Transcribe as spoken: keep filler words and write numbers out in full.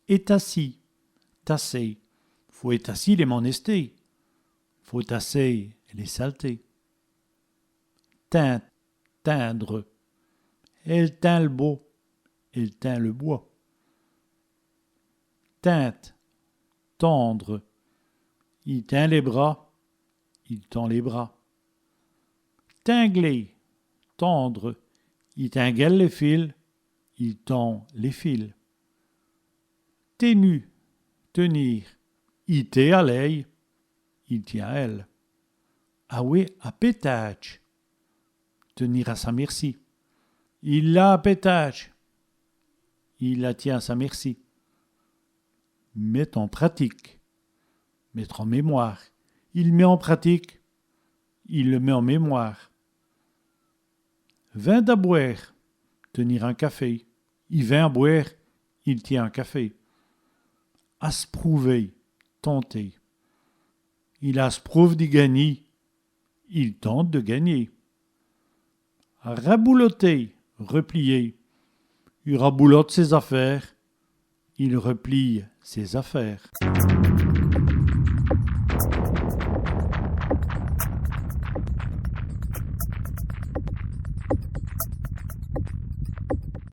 Ètassî, tasser. Faut ètassî lès manèstés. Faut tasser les saletés. Tinde, tindre. Èle tind l' bos, elle tend le bois. Tinde, tendre. I tind lès bras, il tend les bras. Tingler, tendre. I tinguèle lès fils, il tend les fils. Tènu, tenir. I tét a lèy, il tient à elle. Awè a pètâdje, tenir à sa merci. I l'a a pètâdje, il la tient à sa merci. Mète en pratique, mettre en mémoire. I l' mèt en pratique, il le met en mémoire. Vinde a bwêre, tenir un café. I vind a bwêre, il tient un café. Asprouver, tenter. Il asprouve di gangnî, il tente de gagner. Rabouloter, replier. I raboulote sès-afêres, il replie ses affaires.